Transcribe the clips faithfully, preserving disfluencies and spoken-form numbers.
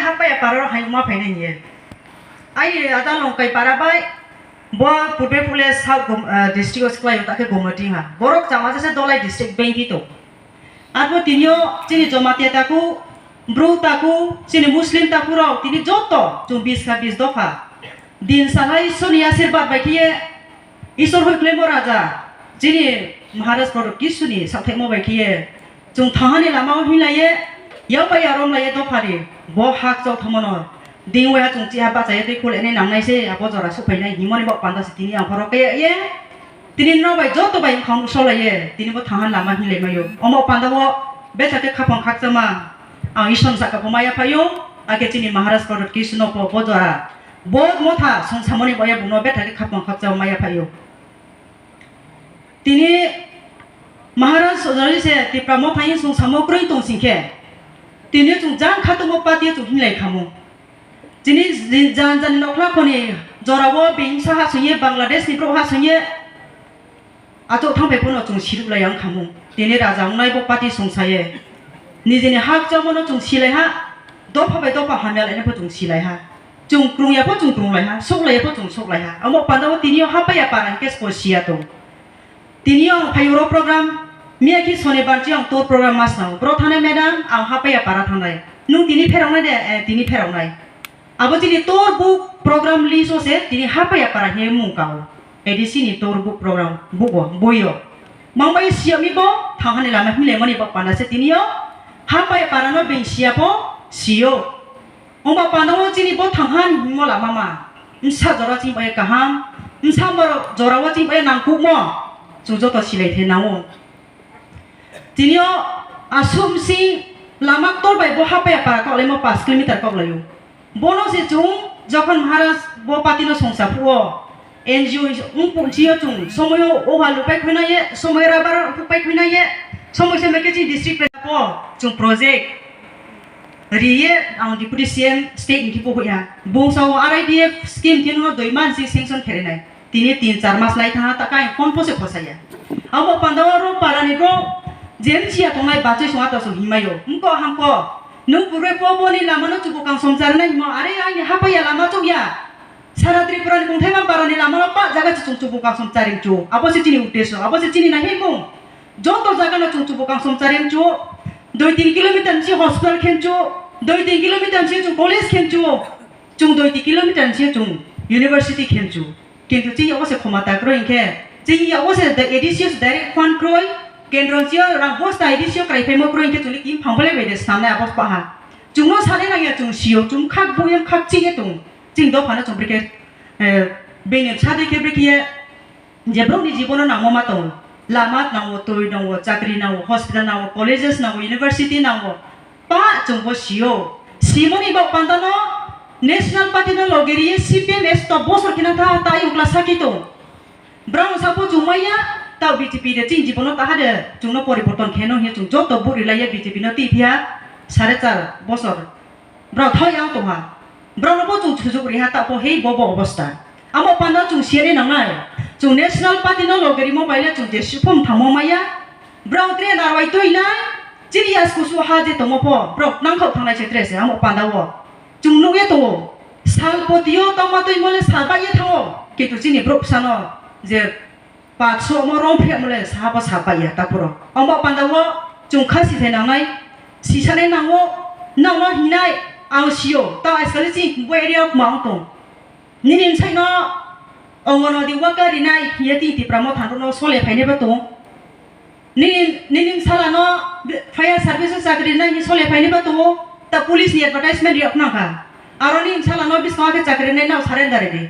Hapaiya para rok hai ma phainai hiye. Ai ada Longkai para bai bo purbe pule South Gom-, ah, district o swklai o takhe Gomati ha. Borok chama se Dolai district bengki to. Arbo tinio chini Jamatia taku, Bru taku, chini Muslim taku rok tini joto chung bis kha bis dopha. Din salai Isor ni asirbad bai khiye Isor hoi klemo raja, chini Maharaj Pradyot Kishuni sathemo bai khiye, chung thangani lama o hinlaiye, yaubai arom laiye dophari, bo hak chok thamono, ding waya chung chiha bachaiye tei khul ene nangnai se, abo jora sophainai himoni bo panda se tini ang phoro kaya ye, tini no bai joto bai khang solaiye, tini bo thangani lama hinlai mayo. Omo panda o besa khe khapang khakchama, ang Isor saka bo maya phayo, ake chini Maharaj Pradyot Kishno bo, bo jora, bo motha songsamoni boya bungno beta khe khapang khakchao maya phaio. Tini Maharaj Ojali se Tipra motha yin songsamo kroi tong singkhe, tini chung jang khatungmo party chung hinlai khamu. Tini jin-, jan jani nokla khoni jorao bengsa ha songye Bangladesh ni bro ha songye Atok thangpai phano chung siruk lai ang khamung. Tini raja wngnai bo party songsaye. Nijini hak chamano chung silai ha. Dopha bai dopha hamya lainai pho chung silai ha. Chung krungya pho chung krung lai ha. Sok laiya pho chung sok lai ha. Amo panda o tini o hapaiya para hingke spo siya tong. Tini o ang phai oro program. Miya khi sone banchi ang tour program mas nang. Bro thane madam ang hapaiya para thangnai. Nung tini pherok nai de, eh, tini pherok nai. Abo chini tour book program list o se tini hapaiya para hwnwi mung kao. A D C ni tour book program book o, boi o. Mangbai siyami bo thanghani lama himlaimani bo panda se tini o hapaiya para no beng siya bo siyo. Ongba panda o chini bo thanghan himo lama ma. Msa jora chini bai kaham, msa jora o chini bai nangkukmo. Chung joto silai the nango. Tini o aswk bisi lama ktor bai bo hapaiya para kok laimo paanch kilometer kok laio. Bono se chung jokhon Maharaj bo party no songsa phuo, N G O wng pungchi o chung somoio oha lupai khuina ye, somoio rabar pai khuina ye, somoi se meke chini district pe po chung project riye ang deputy C M state ni kipu hoya. Bungsa o R I D F scheme tini no doi man si sanction kherenai. Tini tin char mas lai thangha ta kain phone pho se khosaya. Abo panda o ro para ni bro jem chiya tongnai bachoi songa ta so himayo. Mko hamko. Nung purbe po bo ni lama no chubu kang somchar nai himo. Are ai ni hapaiya lama chuk ya. Sara Tripura ni kungthai ma para ni lama no pa jaga chi chung chubu kang somchar ing chu. Abo se chini uddesho. Abo se chini nai himung. Joto jaga no chung chubu kang somchar ing chu. Doi tin kilometer ni si hospital khen chu. Doi tin kilometer ni si chung college khen chu. Chung doi tin kilometer ni si chung university khen chu. Kintu chini yago se khoma ta kroi hinkhe, chini yago se the A D C o se direct fund kroi, kendro chini rang hosta A D C o krai phaimo kroi hinkhe chwngni kim phang bolai bai de sanai abo paha. Chwngno sanai nangya chwng sio, chwng khak buya khak chini tung. Chini dophano chwng brikhe, eh, bini sadi khe brikhe je borokni jibono nangma ma tongo. Lama nango, twi nango, chakri nango, hospital nango, colleges nango, university nango. Pa chwngbo sio. Simoni bok pandano National Party no loge riye C P M S to bosor khina tha ta ayung class saki to. Brang sapo chumaya ta B J P de chini jibono taha de chungno poriborton kheno hiya chung joto buri laiya B J P no ti phiya sare char bosor. Brao thoi ang tongha. Brao no bo chung sujuk riha ta po hei bobo obosta. Amo panda chung siani nangnai. Chung National Party no loge rimo baile chung je siphum thangmo maya. Brao tre narwai twi nai. Chini yas kusu ha je tongo pho. Brao nangkhao thangnai se tre se amo panda o. Chung nugye tongo. Sal potio tongma twi mole sal bai ye thango. Kintu chini brao sano je Patso omo rong phek mole saha bo sa pai ya ta puro. Omo panda o chung kha si thai nangnai, si sanai nango, nang no hinai, ang sio, ta askali si bo area ma tong. Nini sai no ongonodi waka rinai, ya ti Tipra mo thang no sole phainai ba tong. Nini, nini sala no fire service chakri nai ni sole phainai ba tong. Ta police ni advertisement riok nang kha. Aro nini sala no biswa ke chakri nai na surrender di.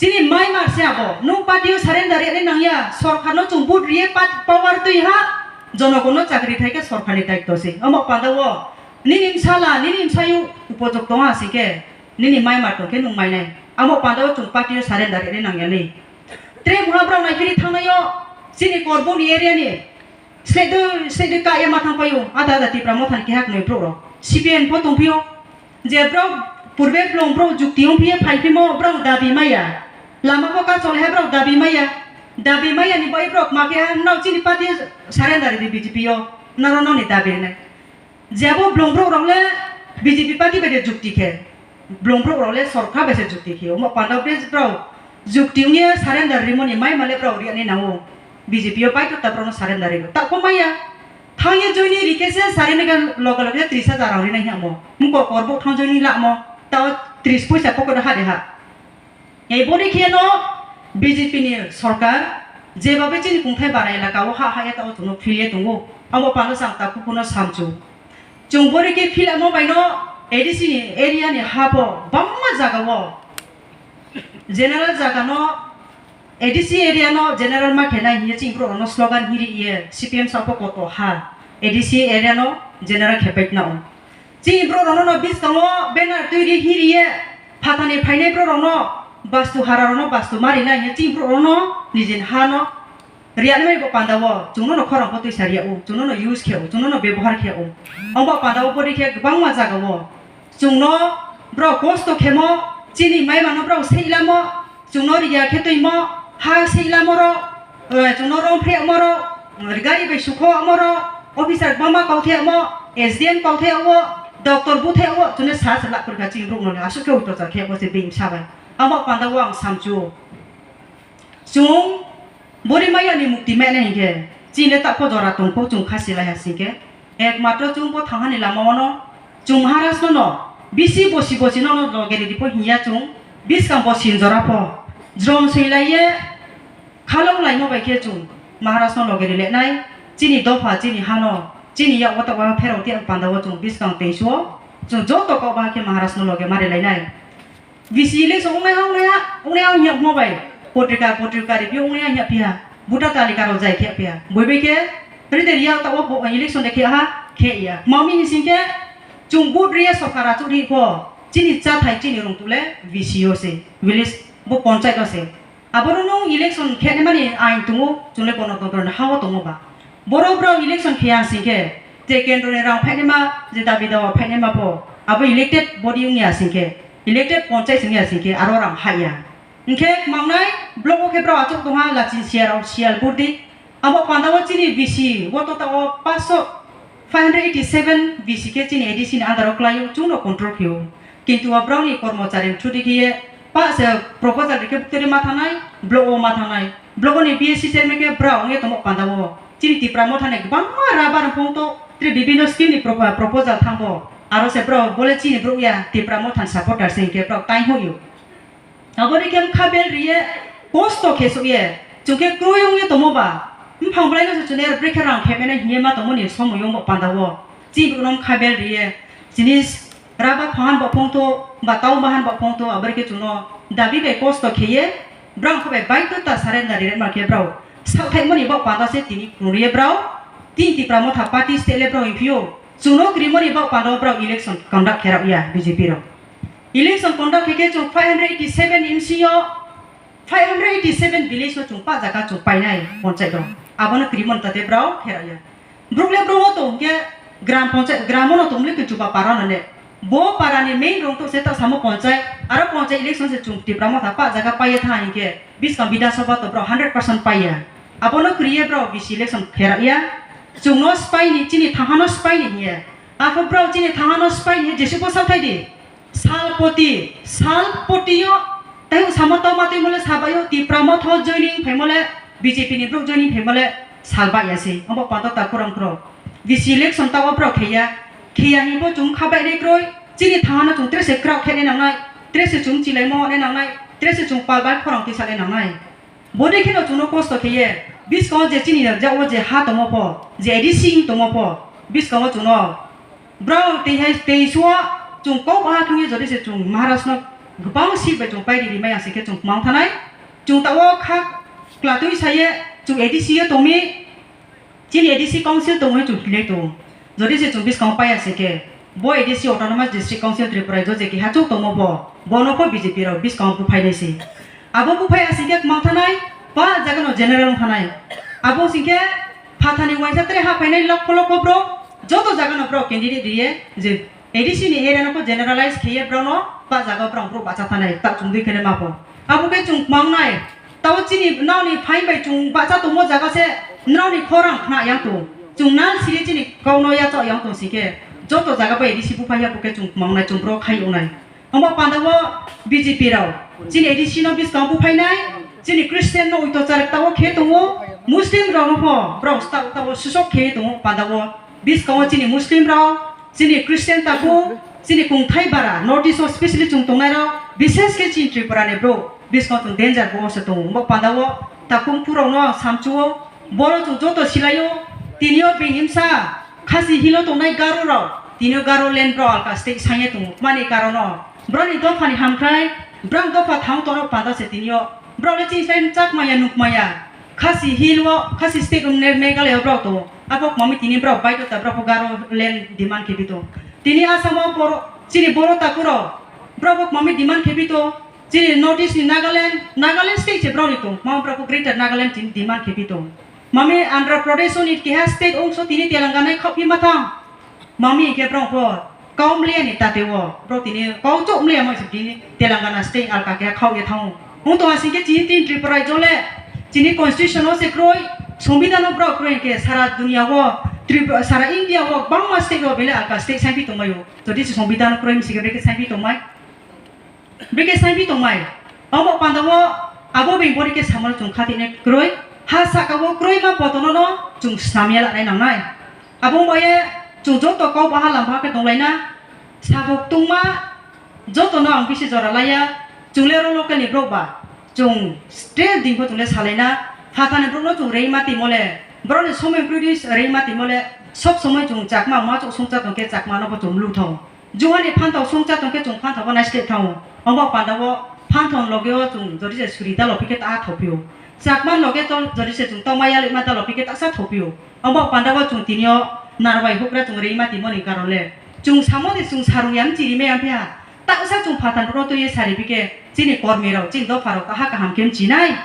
Chini mai mar se abo, nung party o surrender rwni nangya, sorkar no chung vote riye pat-, power twi ha, jonogon no chakri thai khe sorkar ni daityo se. Omo panda o, nini bsala, nini bsayu upojok tong ha sing khe, nini mai mar tong khe nung mai nai. Amo panda o chung party o surrender rwni nangya ni. Tre mungha brao nai phiri thangnai o, chini Korbuk ni area ni, Sledoi, sledoi ka ema thang payo, ada ada Tipra motha ni keha knoi bro rok. C P M pho tong phio. Je bro purbe blong bro jukti ong phio phai phimo bro dabi maya. Lama pho ka chol he bro dabi maya. Dabi maya ni bai bro ma keha nao chini party surrender di B J P yo. Naro nao ni dabi ne. Jabo blong bro rok le B J P party bai de jukti khe, blong brok rok le sorkar bai se jukti khe, omo panda bre brok jukti wngya surrender rimoni mai male brok riya ni nango, B J P o pai to ta brok no surrender ri ta ko maya. Thangye joini rikhe se sari nega loge loge tris hajar rang rinai hamo. Muko korbok thang joini lamo. Tao tris poisa pocket ha de ha. Ei boni khe no B J P ni sorkar jeba bai chini kungthai bara elaka o ha ha ya tao chwngno phil ye tongo. Amo pano chang ta kukuno samchu. Chwng boni khe phil amo bai no A D C ni area ni ha bo bangma jaga o general jaga no A D C area no general ma khenai hiye chini borok no slogan hiri iye C P M sapo koto ha A D C area no general khepai na o. Chini borok rok no biskango banner twi ri hiri ye phatani phainai borok rok no bastu hara rok no bastu ma rinai hiye chini borok rok no nijin ha no riya ni bo panda o chwngno no khorang pho twi sa riya o chwngno no use khe o chwngno no bebohar khe o. Ongba panda o bori khe kwbangma jaga o Chwngno borok kosto khemo, chini maimano borok seilamo, chwngno riya khe twimo, ha seilamo rok, eh, chwngno rong phre omo rok, gari bai sukho omo rok, officer bama kau the omo, S D M kau the omo, doctor bu the omo, chwngno sa se lak kwrwkha chini borok no aswk khe utochar khe omo se bini bwsa bai. Amo panda o ang samchu o. Chwng bori maya ni mukti mene hinkhe, chini le takho jora tongkho chwng kha silai ha singkhe, ekmatro chwng bo thanghani lama ono chwng Maharaj no no bisi bosi bosi no no loge ridi pho hinya chwng biskang bo sin jora pho jrom swilai ye khalok laimo bai khe chwng Maharaj no loge ri lenai chini dopha chini hano chini yak wata wa pherok tiya panda o chwng biskang tei suo chwng joto kok ba khe Maharaj no loge mari lainai. V C election wngnai ha, wngnai ha, wngnai ha wngya hwnma bai. Potrika, potrika review wngnai ha wngya phiya. Voter talika rok jai khe phiya. Bui bai khe, rede riya ta o election de khe ha, khe ya. Mami ni sing khe, chung vote riya sorkar achuk ri pho. Chini cha thai chini rung tule V C o se. Village bo panchayat o se. Aboro nung election khe mani ain tungo, chungle kono kono ha o tongo ba. Borok borok election khe ya sing khe, je kendro ni rang phainima, je dabi dawa phainima pho, abo elected body wngya singkhe, elected ponchai wngya singkhe, aro rang haya. Hingkhe mangnai block o khe borok achuk tongha, Lachin Siyar, Siyal Burdi, abo panda o chini V C, o tota o paso, five hundred eighty seven V C khe chini A D C ni under o kwlaio, chwngno control khio. Kintu o borokni kormochari mthuti khiye, pa se proposal rikhe buktori ma thangnai, block o ma thangnai, block o ni B S C chairman khe borok wngya tongmo panda o. Chini Tipra Motha ni kwbangma rabar phung to, tei bibino scheme ni propo-, proposal thango. Aro se borok bole chini borok ya Tipra Motha ni supporter se hinkhe borok tai hoyo. Aboni khe wngkha bel riye kosto khe sokye. Chwngkhe kroi wngye tomo ba. Mphang bwlaino se chwngno brekhe rang khemene hiye ma tongmoni somoyo wngbo panda o. Chini borokno wngkha bel riye. Chini Raba phahan bo phongtho, ba tau mahan bo phongtho, abore khe chwngno dabi bai kosto kheye, borok khe bai baidhota surrender ri rema khe borok sakthaimani bo panda se tini phunukriye borok, tin Tipra Motha party state le borok hwnphio, chwngno krimani bo panda borok election conduct khe rok ya B J P rok. Election conduct khe khe chwng five hundred eighty seven M C o, five hundred eighty seven village no chwng pa jaga chwng painai ponchai rok. Abono krimon tate borok khe rok ya. Borok le borok o tong khe gram ponchai, gram o no tong le khe chupa para no ne. Bo para ni main rong to se ta samo ponchai, aro ponchai election se chwng Tipra Motha pa jaga paiye tha hinkhe biskang Bidhan Sabha to borok hundred percent paiya. Abono kriye borok B C election khe rok ya. Chwng no spy ni chini thaha no spy ni hiye. Apho borok chini thaha no spy ni hiye jesu po sathai di. Salpoti, salpoti o, tei samo tama twi mole sabai o, Tipra Motha joining phai mole, B J P ni borok joining phai mole, salba ya se, obo pato ta kurang kuro. V C election ta o borok kheya, kheya hinbo chwng kha bai rwi kroi, chini thangano chwng tre se kwrak khe nai nangnai, tre se chwng chilai mo nai nangnai, tre se chwng pal bai khorang twi sa nai nangnai. Boni kheno chwngno kosto kheye, biskango je chini jagao je ha tongmo pho, je A D C wng tongmo pho, biskango chwngno brao tei hai tei suo chwng kok baha thungwi jodi se chwng Maharaj no kwbang seat bai chwng pai ri rimai asing khe chwng kwmang thanai. Chwng tao kha kwlatwi saye chwng A D C o tongmi, chini A D C council tongwi chwng philai tongo. Jodi se chwng biskango paiya se khe, bo A D C Autonomous District Council Tripura jo je keha chwng tongmo bo, bono pho B J P rok biskango buphainai se. Abo buphai asing khe kwmang thanai, ba jaga no general wng thanai. Abo sing khe phathani waisa tre ha phainai lokho lokho borok, joto jaga no borok candidate riye je A D C ni area no pho generalize kheye borok no ba jaga borok borok bacha thanai, tak chwng dui khene ma pho. Abo khe chwng kwmang nai, Tabo chini nokni phain bai chwng bacha tongmo jaga se nokni khorang khna yang tong. Chwng nal siri chini kokno yacha yang tong si khe. Joto jaga bai A D C buphai ya, bo khe chwng mangnai, chwng bro khai wngnai. Omo panda o B J P rok chini A D C no bwskango buphainai, chini Christian no oito charik tao khe tongo, Muslim rok no pho borok tao tao susok khe tongo panda o. Bwskango chini Muslim rok, chini Christian tabu, chini kungthai bara, North East o specially chwng tongnai rok, bishes khe chini Tripura ni bro, bwskango chwng danger bo se tongo. Omo panda o takhum phurok no ang samchu o, boro chwng joto silai o, tini o bini bwsa, Khasi Hill o tongnai Garo rok, tini o Garo land rok alka state sangye tongo. Mani karon o, borok ni dopha ni hamkrai, borok dopha thang tono panda se tini o. Borok le chini sai chak maya nuk maya. Khasi Hill o, Khasi state o ne Meghalaya o borok tongo. Abo mami tini borok baidota borok bo Garo land demand khe bito. Tini Assam o boro, chini boro taku rok, borok bo mami demand khe bito. Chini North East ni Nagaland, Nagaland state se borok ni tong. Mama borok bo Greater Nagaland tini demand khe bito. Mami Andhra Pradesh ni keha state ongso tini Telangana khaphi mathang. Mami ke borok bo kau mliya ni tate o. Borok tini kau chok mliya mo tini Telangana state alka keha khao ye thango. Ung tong asing ke chini tin Tripura rajyo le chini constitution o se kroi, songbidhan o borok kroi ke sara dunia o, Tripura, sara India o bangma state o bele alka state saipi tongmai o. Jodi se songbidhan o kroi misi ke beke saipi tongmai. Beke saipi tongmai. Omo panda o abo beng bori ke samano chwng khatine kroi. Ha saka o kroi ma potono no chwng samya lanai nangnai. Abo baye chwng joto kau baha lam baha ke tonglaina. Sabuk tongma joto no ang bisi jora laiya. Chwng le ro local ni borok ba. Chwng straight ding pho chwng le salaina. Phathani borok no chwng reima timo le. Borok ni somoi kroi di reima timo le. Sob somoi chwng chakma ma chwng songcha tong khe chakma no bo chwng lu thong. Juhani phantao songcha tongkhe chwng phantao bo naisle thango. Omo pandao phantao logeo chwng jodi se suri dalo phikhe ta thopio. Chakma loge to jodi se chwng tongma yalima dalo phikhe ta sa thopio. Omo pandao chwng tinio narwai hukra chwng reima timoni karon le. Chwng samodi chwng sarung yam chiri me ampia. Ta sa chwng phatan rok twi sari phikhe chini kormi rok chini dopha rok ta ha kaham khe chinai.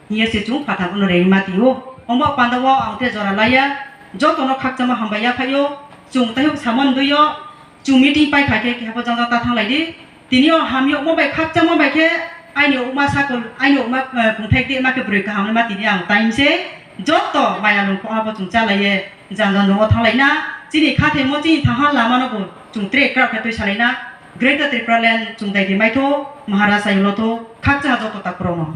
Hiya se chwng phathar no rengma tio. Omo panda o ang te jora laiya. Joto no khakchangma hambai ya phaio. Chwng tei saman duio. Chwng meeting pai kha khe kebo jang jang ta thang lai di. Tini o hamyokmo bai khakchangma bai khe aini ukma sakol, aini ukma, eh, kungthai de ma khe bwrwi kaham ma tini ang time se. Joto maya lung kho abo chwng cha laiye. Jang jang jang o thang lai na. Chini kha thai mo chini thang ha lama no bo chwng tre krak khe twi sa lai na. Greater Tipraland chwng dai di maitho, Maharaj ayulo tho, khakcha joto takhurokno.